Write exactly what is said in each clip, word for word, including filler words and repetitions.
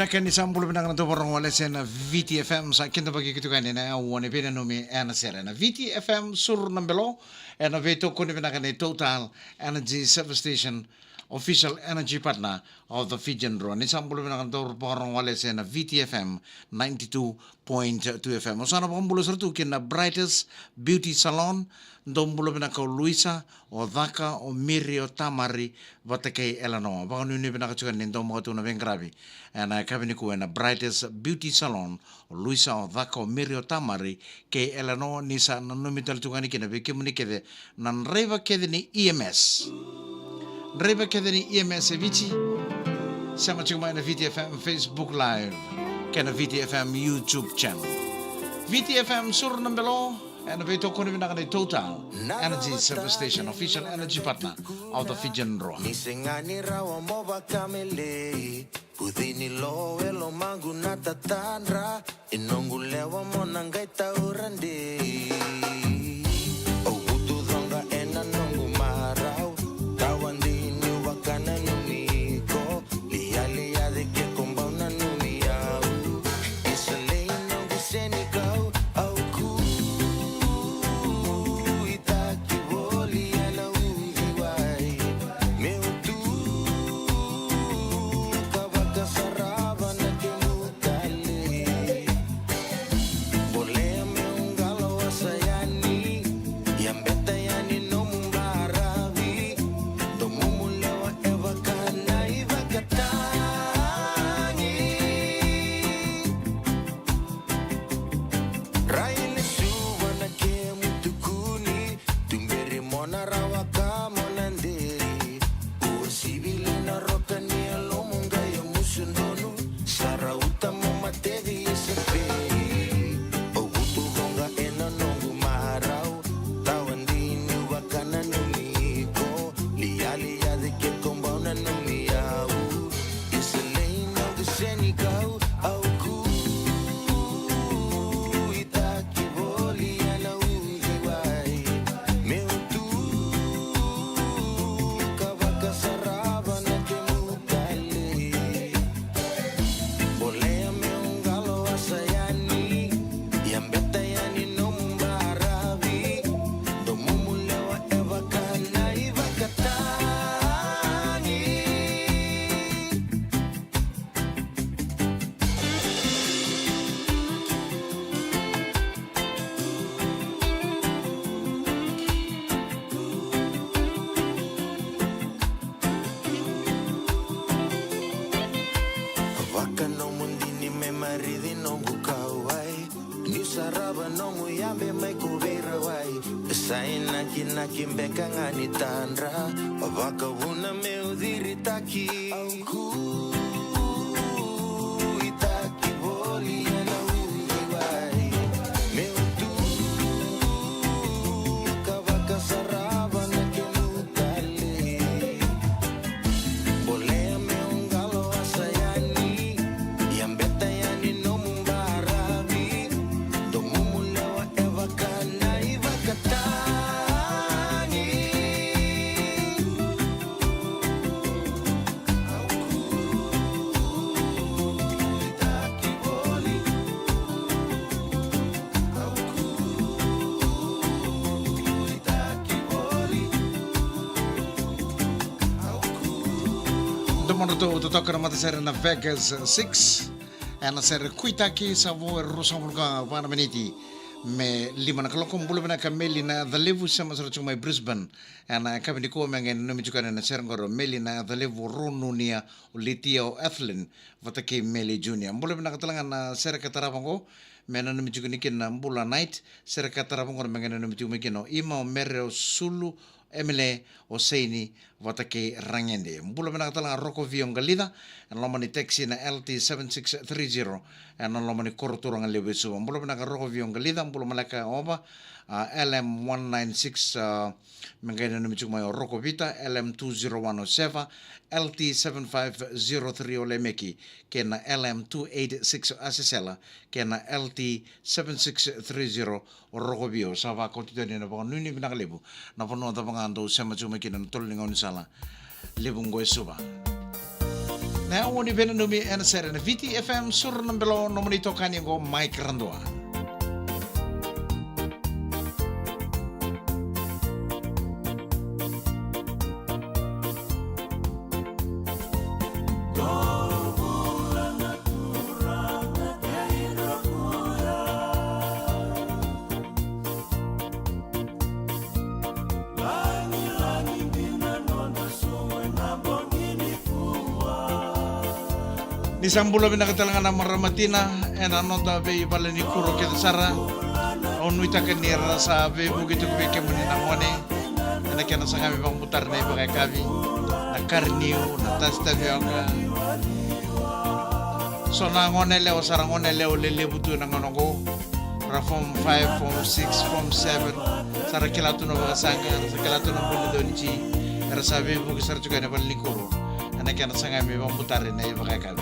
Vinaka, ni sa bula vinaka na dau vakarorogo walese na V T F M, sa kidavaki keitou yani na aua ni veinanumi ena sere na V T F M Suru na Belo, ena veitokoni vinaka ni Total Energy Service Station, official energy partner of the Fijian Drua. Ni sa bula vinaka na dau vakarorogo walese na V T F M ninety-two point two F M. Au sa na vakabula sara tu kina Brightest Beauty Salon, dou bula vinaka o Luisa, o Caka, o Miri, o Tamari, vata kei Elanoa. Vakanuinui vinaka tiko ni dou maka tu na veiqaravi ena yakavi nikua ena Brightest Beauty Salon, o Luisa, o Caka, o Miri, o Tamari, kei Elanoa. Ni sa nanumi tale tu ga ni kina vei kemuni kece na draiva kece ni E M S. Draiva kece ni E M S e Viti, sema tiko mai na V T F M Facebook Live kei na V T F M YouTube channel. V T F M Suru na Belo, ena veitokoni vinaka ni Total Energy Service Station, official energy partner of the Fijian Drua. Ni sega ni rawa mo vakamelei, puci ni lowelo maqu na tatadra, e noqu lewa mo na qai taura dei. Au vutu coqa ena noqu marau, tawa dei niu vakananumi iko, lialia cake ko bau nanumi au. Isa lei noqu senikau, au kuitaki voli ena uciwai. Meu tu ka vakasarava na kemu talei. Bolea meu qalo wasa yani, ia beta yani nomu baravi. Domumu lewa e vaka na ivakatagi. Rai lesuva na kemu tukuni, tuberi mo na rawa ka mo na deri. Ua sivili na roka ni yalomu qai yamusu donu, sa rauta mo mateci e sepeli. Au vutu coqa ena noqu marau, tawa dei niu vakananumi iko, lialia cake ko bau nanumi au. Isa lei noqu senikau, au kuitaki voli ena uciwai. Meu tu ka vakasarava na kemu talei. Bolea meu qalo wasa yani, ia beta yani nomu baravi. Domumu lewa e vaka na ivakatagi. Vaka nomu dini me marici noqu kauwai, niu sarava nomu yabe mai ko veirawai. Sa inakinaki beka ga ni tadra, vakavuna meu ciritaki. Au kuitaki voli ena uciwai. Meu tu ka vakasarava na kemu talei. Bolea meu qalo wasa yani, ia beta yani nomu baravi. Domumu lewa e vaka na ivakatagi. Domodratou totoka na matasere na Vegas Six. Ena sere Kuitaki, sa vo e ruasagavulu ka va na miniti me lima na kaloko. Bula vinaka Meli na Yacalevu, sema sara tiko mai Brisbane. Ena yakavi nikua me qai nanumi tiko yani na sere qori o Meli na Yacalevu, o Rua Nunia, o Litia, o Ethelyn, vata kei Meli Junior. Bula vinaka tale ga na sere ka tarava qo, me nanumi tiko ni kina na Bula Night, sere ka tarava qori me qai nanumi tiko mai kina o Ima, o Mere, o Sulu, Emile, o Seini, vata kei Ragede. Bula vinaka tale ga Rokovio Qalica, ena loma ni taxi na L T seven six three zero, ena loma ni koro turaga levu e Suva. Bula vinaka Rokovio Qalica, bula maleka Ova, a, L M one nine six, a, me qai nanumi tiko mai o Rokovita, L M two zero one o Seva, L T seven five zero three o Lemeki, kei na L M two eight six o Asesela, kei na L T seven six three zero o Rokovio. Sa vakauta tiko yani na vakanuinui vinaka levu na vanua cava ga dou sema tiko mai kina na tolo ni gaunisala levu qo e Suva. Na yawa ni veinanumi ena sere na Viti F M, soro na belo, nomuni itokani oqo Mike Radua. Ni sa bula vinaka tale ga na marama tina ena noda veivale ni kuro kece sara. Au nuitaka ni ra sa veivuke tiko vei kemuni na gone ena kena saga me vakabutari na ivakayakavi, na kari niu, na tasi tavioka. So na gone yalewa sa ra gone yalewa lelevu tu ena gauna oqo. Ra form five, form six, form seven. Sa ra kila tu na vakasaqa, sa kila tu na buli doniji. Era sa veivuke sara tiko ena vale ni kuro ena kena saga me vakabutari na ivakayakavi.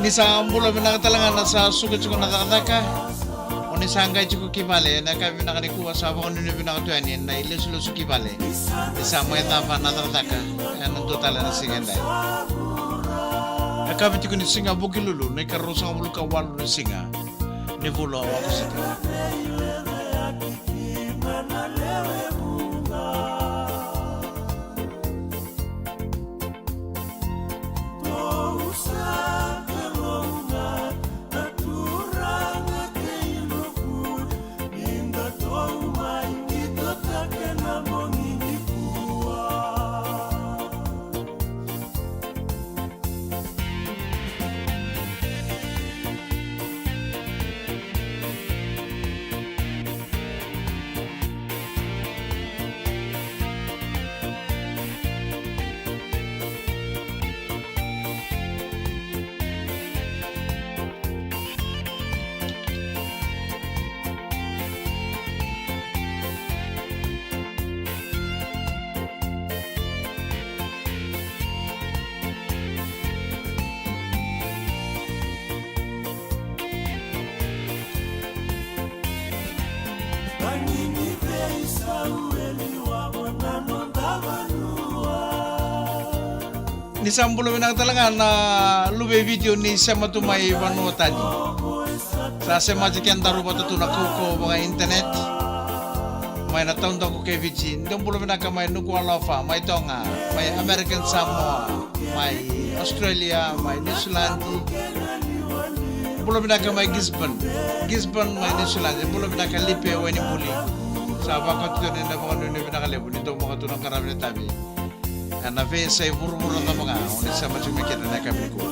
Ni sa bula vinaka tale ga na sa suka tiko na cakacaka. O ni sa qai tiko ki vale, na yakavi vinaka nikua sa vakanuinui vinaka tu yani na ilesulesu ki vale. Ni sa mai cava na cakacaka ena dua tale na siga edai. Yakavi tiko ni siga Vukelulu, na ikaruasagavulu ka walu ni siga ni vula o Okosita. Ni sa bula vinaka tale ga na luve i Viti ni sema tu mai vanua tani. Sa semati kedaru vata tu na kaukauwa vaka internet mai na taudaku kei Viti. Dou bula vinaka mai Nuku'alofa, mai Toga, mai American Samoa, mai Australia, mai New Zealand. Bula vinaka mai Gisborne, Gisborne mai New Zealand. Bula vinaka Lipe Wainibuli. Sa vakatutu ni na vakanuinui vinaka levu ni dou maka tu na qaravi na tavi. Ena veiyasai vuravura cava ga o ni sema tiko mai kina ena yakavi nikua.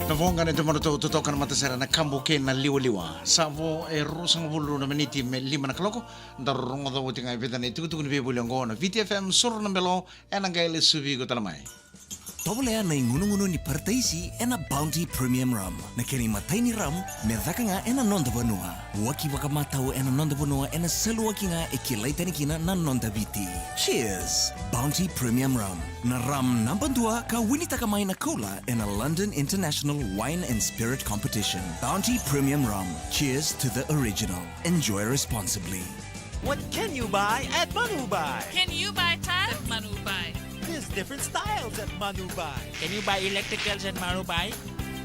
Na voqa ni domodratou totoka na matasere na Kabu kei na Liwaliwa. Sa vo e ruasagavulu na miniti me lima na kaloko. Daru rogoca oti ga e vica na itukutuku ni veivoli oqo na Viti F M, soro na belo, ena qai lesuvi iko tale mai. Tovolea na igunugunu ni parataisi ena Bounty Premium Rum. Na kena imatai ni rum me caka ga ena noda vanua. Waki vakamatau ena noda vanua ena saluwaki ga e kilai tani kina na noda Viti. Cheers! Bounty Premium Rum. Na rum naba dua ka winitaka mai na koula ena London International Wine and Spirit Competition. Bounty Premium Rum. Cheers to the original. Enjoy responsibly. What can you buy at Manubai? Can you buy tiles at Manubai? There's different styles at Manubai. Can you buy electricals at Manubai?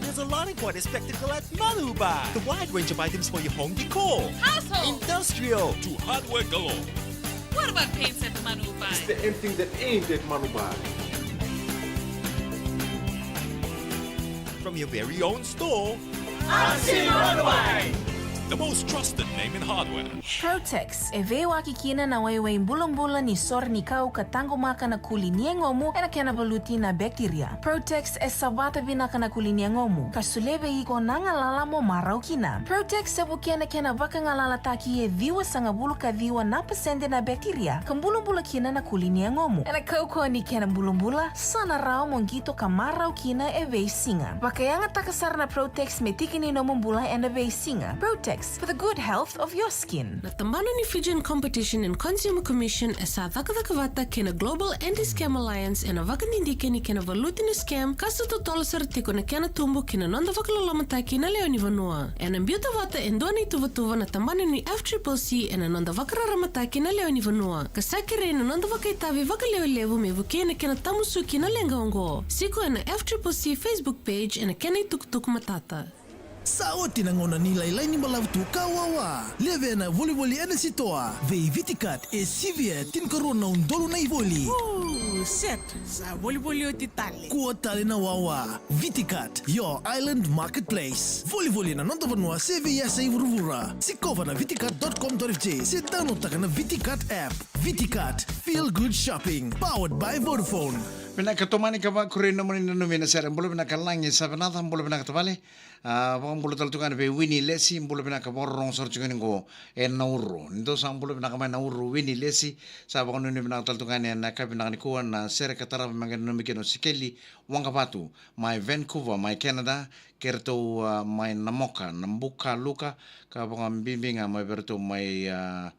There's a lawn and garden spectacle at Manubai. The wide range of items for your home decor. Household. Industrial. To hardware galore. What about paints at Manubai? It's the end thing that ain't at Manubai. From your very own store. Oxy Manubai. The most trusted name in hardware. Protex e veiwaki kina na waiwai bulabula ni sore ni kau ka taqomaka na kuli ni yagomu ena kena valuti na bacteria. Protex e savata vinaka na kuli ni yagomu ka solia vei iko na galala mo marau kina. Protex e vukea na kena vakagalalataki e ciwasagavulu ka ciwa na pasede na bacteria ka bulabula kina na kuli ni yagomu. Ena kaukauwa ni kena bulabula, sa na rawa mo qito ka marau kina e veisiga. Vakayagataka sara na Protex me tiki ni nomu bula ena veisiga. Protex, for the good health of your skin. Na tabana ni Fijian Competition and Consumer Commission e sa cakacaka vata kei na Global Anti-Scam Alliance ena vakadidike ni kena valuti na scam ka sa totolo sara tiko na kena tubu ki na noda vakalolomataki na lewe ni vanua. Ena biuta vata e dua na ituvatuva na tabana ni F triple C ena noda vakararamataki na lewe ni vanua, ka sa kerei na noda vakaitavi vakalewelevu me vukei na kena tamusuki na leqa oqo. Siko ena F triple C Facebook page ena kena itukutuku matata. Sa oti na gauna ni lailai ni balavu tu ka wawa. Levea na volivoli ena sitoa. Vei Viticat e sivia e tinikarua na udolu na ivoli. Ooh, set. Sa volivoli oti tale. Kua tale na wawa. Viticat, your island marketplace. Volivoli ena noda vanua se veiyasa i vuravura. Sikova na viticat dot com dot F J se downloadtaka na Viticat app. Viticat, feel good shopping. Powered by Vodafone. Vinaka Tomani, ka vakuria nomuni nanumi ena sere. Bula vinaka Lagi Savenaca, bula vinaka tavale. A, vakabula tale tu ga yani vei Wini Lesi, bula vinaka, vakarorogo sara tu ga yani qo e Nauru. Ni dou sa bula vinaka mai Nauru, Wini Lesi, sa vakanuinui vinaka tale tu ga yani ena yakavi vinaka nikua na sere ka tarava me qai nanumi kina o Sikeli Waqavatu mai Vancouver, mai Canada, kei ratou, a, mai Namoka, Nabuka Luka, ka vakabibi ga mai vei ratou mai, a,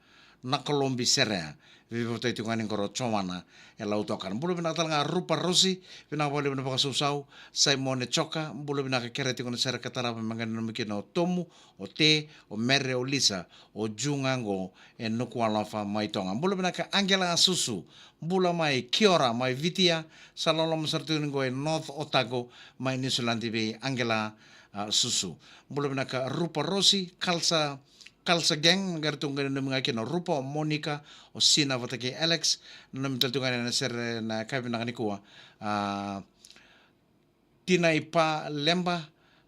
Nakolobi Serea. Veivotai tiko ga yani qo o Joana e Lautoka. Bula vinaka tale ga Rupa Rosi, vinaka vakalevu na vakasausau. Simone Joka, bula vinaka, kerea tiko na sere ka tarava me qai nanumi kina o Tomu, o Te, o Mere, o Lisa, o Ju ga qo e Nuku'alofa mai Toga. Bula vinaka Angela Susu, bula mai Kiora mai Vitia, sa loloma sara tiko yani qo e North Otago mai Niusiladi vei Angela, a, Susu. Bula vinaka Rupa Rosi, Kalsa Kalsa Gang, qai ratou qai nanumi ga kina o Rupa, o Monica, o Sina vata kei Alex, nanumi tale tu ga yani ena sere ena yakavi vinaka nikua. A, Tinai Pa Leba,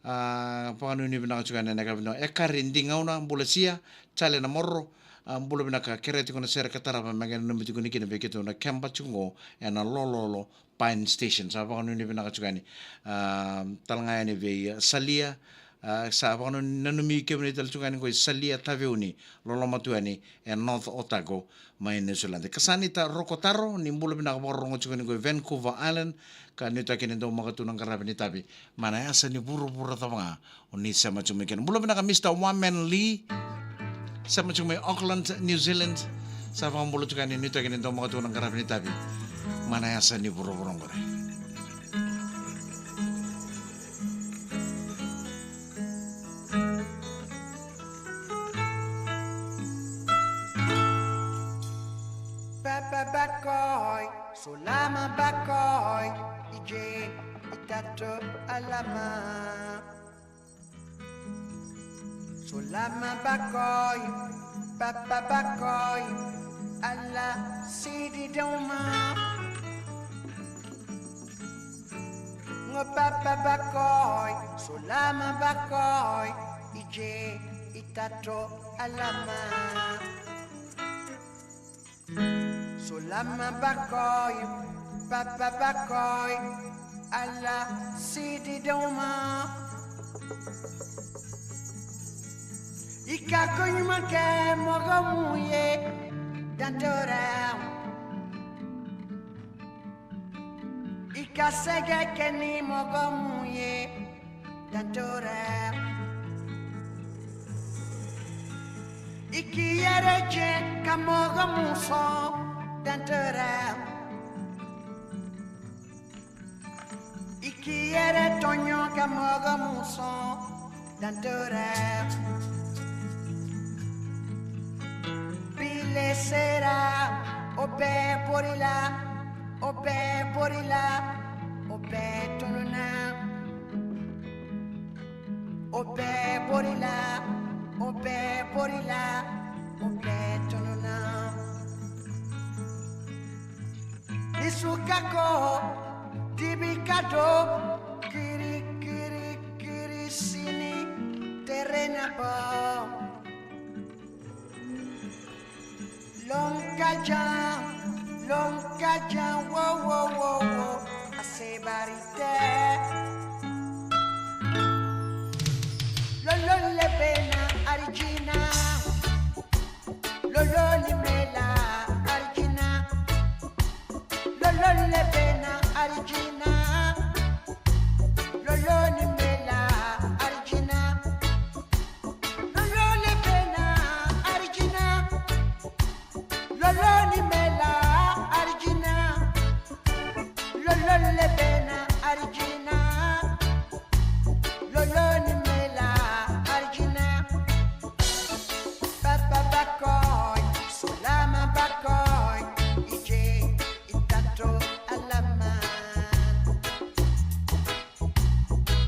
a, vakanuinui vinaka tu ga yani ena yakavi vinaka. Ekari Digauna, bula Sia, Jale Namoro, a, bula vinaka, kerea tiko na sere ka tarava me qai nanumi tiko yani kina vei keitou na keba tiko qo ena lololo Pine Station. Sa vakanuinui vinaka tu ga yani, a, tale ga yani vei, a, Salia, a, sa vakananumi kemuni tale tu ga yani qo i Salia Taveuni, loloma tu yani e North Otago mai Niusiladi. Ka sa ni ta roko taro, ni bula vinaka, vakarorogo tu ga yani qo i Vancouver Island, ka nuitaki ni dau maka tu na qaravi ni tavi mai na yasa ni vuravura cava ga o ni sema tu mai kina. Bula vinaka Mister Waman Lee, sema tu mai Auckland, New Zealand. Sa vakabula tu ga yani, nuitaki ni dau maka tu na qaravi ni tavi mai na yasa ni vuravura qori. Papa bakoi, sulama bakoi, ije itato alama. Sulama bakoi, papa bakoi, ala sidi doma. Ngo papa bakoi, sulama bakoi, ije itato alama. Sulama bakoi, papa bakoi, ala sidi doma. Ika konyuma ke mogo muye, dantora. Ika Sega ke ni mogo muye dantora. Iki yere je ka mogo muso dantora. Iki yere tonyo ka mogo muso dantora. Pile sera o pe porila, o pe porila, o pe tonona. O pe porila, o pe porila, o pe tonona. Ni suka ko, dibi kado, kiri, kiri, kiri sini, terena bo. Long kaja, long kaja, wo, wo, wo, wo, a se barite. Lolo lebena arigina. Lolo ni mela arigina. Lolo lebena arigina. Lolo ni mela arigina. Lolo lebena arigina. Lolo ni mela arigina. Lolo lebena arigina. Lolo ni mela arigina. Papa bakoi, solama bakoi, ije, itato, alama.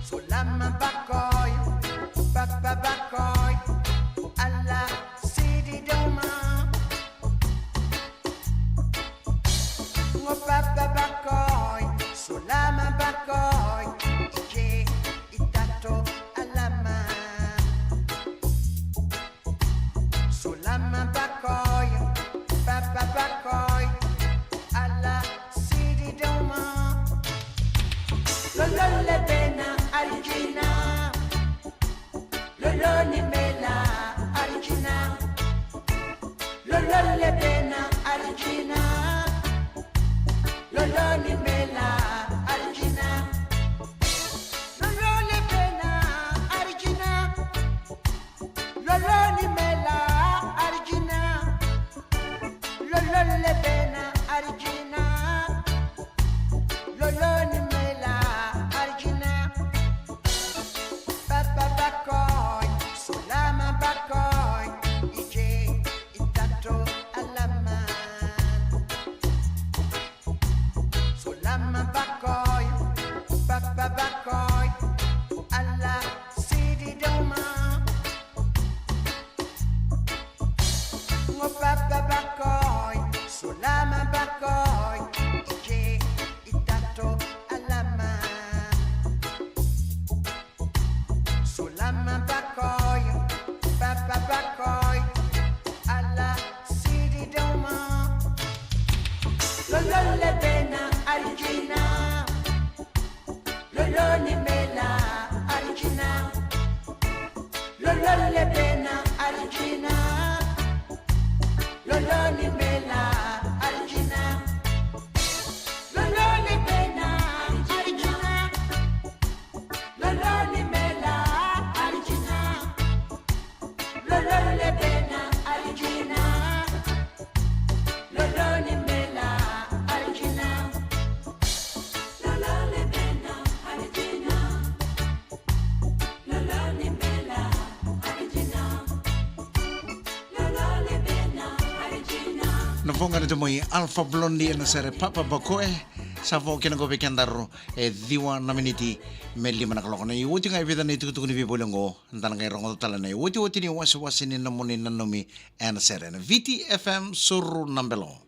Solama bakoi, papa bakoi, ala, sidi doma. Ngo papa bakoi, solama bakoi, ije, itato, alama. Solama bakoi, papa bakoi, ala, sidi doma. Lolo lebena arigina. Lolo ni mela arigina. Lolo lebena arigina. Lolo ni mela arigina. Lolo lebena arigina. Lolo ni mela arigina. Lolo lebena arigina. Lolo ni mela arigina. Papa bakoi, solama bakoi, ije, itato, alama. Solama bakoi, papa bakoi, ala, sidi doma. Ngo papa bakoi, solama bakoi, ije, itato, alama. Solama bakoi, papa bakoi, ala, sidi doma. Lolo lebena arigina. Lolo ni mela arigina. Lolo lebena arigina. Lolo ni mela arigina. Lolo lebena arigina. Lolo ni mela arigina. Lolo lebena arigina. Lolo ni mela arigina. Lolo lebena arigina. Lolo ni mela arigina. Lolo lebena arigina. Na voqa ni tamai Alpha Blondy ena sere Papa Bakoe. Sa vo kina qo vei kedaru e ciwa na miniti me lima na kaloko. Na ioti ga e vica na itukutuku ni veivoli oqo. Da na qai rogoca tale na iotioti ni wasewase ni nomuni nanumi ena sere na Viti F M Suru na Belo.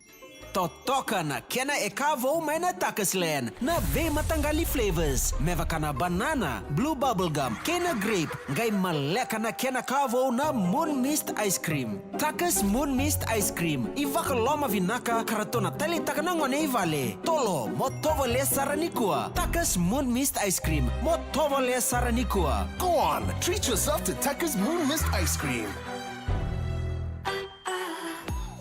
Totoka na kena e ka vou mai na Takasland, na veimataqali flavors, me vaka na banana, blue bubblegum, kei na grape, qai maleka na kena ka vou na Moon Mist Ice Cream. Takas Moon Mist Ice Cream, ivakaloma vinaka ka ratou na taleitaka na gone i vale. Tolo, mo tovolea sara nikua. Takas Moon Mist Ice Cream, mo tovolea sara nikua. Go on, treat yourself to Takas Moon Mist Ice Cream.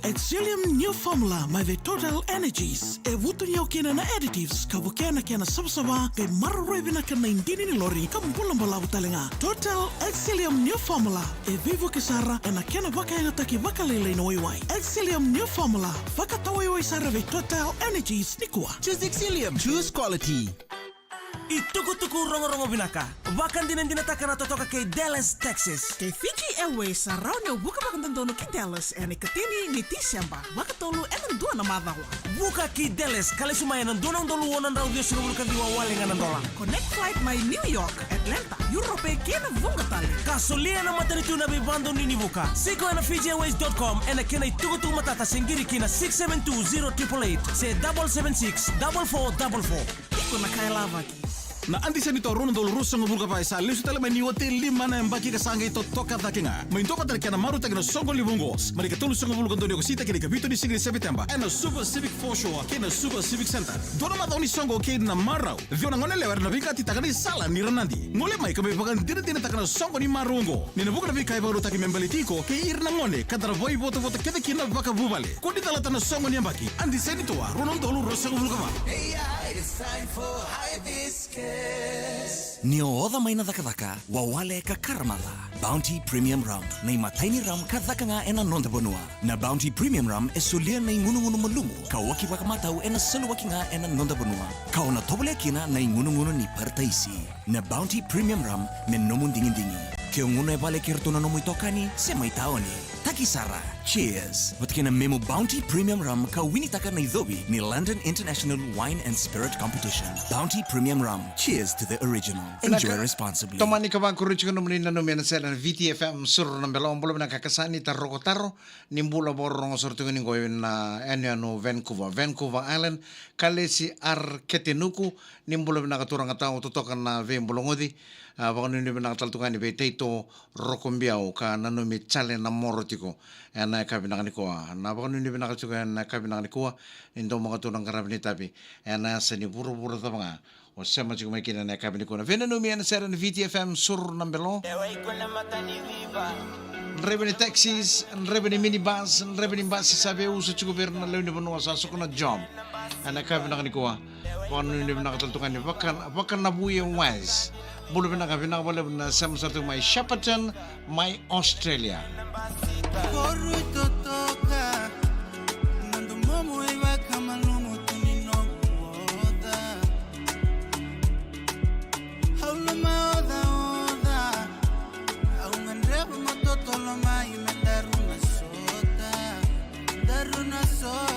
Excellium New Formula mai vei Total Energies. E vutuniyau kina na additives ka vukea na kena savasava, qai maroroi vinaka na idini ni lori ka bula balavu tale ga. Total Excellium New Formula e veivuke sara ena kena vakayagataki vakalailai na waiwai. Excellium New Formula, vakatawaiwai sara vei Total Energies nikua. Choose Excellium. Choose quality. Itukutuku rogorogo vinaka. Vakadinadinataka na totoka kei Dallas, Texas. Kei Fiji Airways sa rawa ni o vuka vakadodonu ki Dallas ena ikatini ni Tiseba, vakatolu ena dua na macawa. Vuka ki Dallas ka lesu mai ena dua na udolu ono na drau ciwasagavulu ka ciwa wale ga na dola. Connect flight mai New York, Atlanta, Europe kei na vuqa tale. Ka solia na matanitu na veivakadonui ni vuka. Siko ena fiji airways dot com ena kena itukutuku matata se qiri ki na six seven two zero triple eight se double seven six double four double four. Tiko na ka e lavaki. Na Adiseni Toa rua na udolu ruasagavulu ka va e sa lesu tale mai ni oti e lima na yabaki ka sa qai totoka cake ga. Mai duavata na kena marautaki na soqo levu oqo mai na ikatolusagavulu ka dua ni Okosita ki na ikavitu ni siga ni Sepiteba ena Suva Civic Foreshore kei na Suva Civic Centre. Dua na macawa ni soqo kei na marau. Ciwa na gone yalewa era na veiqatitaka na isala ni ra nadi. Gole mai ka mai vakadinadinataka na soqo ni marau oqo. Ni na vuqa na veika e vakarautaki me baleti iko kei ira na gone ka da na vakaivotavota kece kina vakavuvale. Kua ni calata na soqo ni yabaki. Adiseni Toa rua na udolu ruasagavulu ka va. A I, it's time for hibiscus. Ni o oca mai na cakacaka, wawale ka karamaca. Bounty Premium Rum, na imatai ni rum ka caka ga ena noda vanua. Na Bounty Premium Rum e solia na igunugunu malumu ka waki vakamatau ena saluwaki ga ena noda vanua. Ka o na tovolea kina na igunugunu ni parataisi. Na Bounty Premium Rum me nomu digidigi. Ke o gunu e vale kei ratou na nomu itokani, se mai taoni. Taki sara. Cheers. Vata kei na memu Bounty Premium Rum ka winitaka na icovi ni London International Wine and Spirit Competition. Bounty Premium Rum. Cheers to the original. Enjoy responsibly. Tomani ka vakuri tiko nomuni nanumi ena sere na V T F M Suru na Belo. Bula vinaka Kasani, Taroko Taro. Ni bula vakarorogo sara tiko ni qo ena yanuyanu Vancouver, Vancouver Island. Kalesi Arketenuku, ni bula vinaka turaga tau totoka na veibulagoci. A, vakanuinui vinaka tale tu ga yani vei Taito Rokobiau ka nanumi Jale na Moro tiko ena yakavi vinaka nikua. Na vakanuinui vinaka tiko ena yakavi vinaka nikua ni dau maka tu na qaravi ni tavi ena yasa ni vuravura cava ga o sema tiko mai kina ena yakavi nikua. Na veinanumi ena sere na V T F M Suru na Belo. Draiva ni taxis, draiva ni minibus, draiva ni basi sa veiusu tiko vei ira na lewe ni vanua sa soko na job ena yakavi vinaka nikua. Vakanuinui vinaka tale tu ga yani Vaka, Vakanavuya Wise. Bula vinaka, vinaka vakalevu na sema sara tu mai Shepparton, mai Australia. Koru i totoka, na domomu e vakamalumu tu ni noqu oca. Au lomaocaoca, au gadreva mo totolo mai me daru na sota, daru na sota.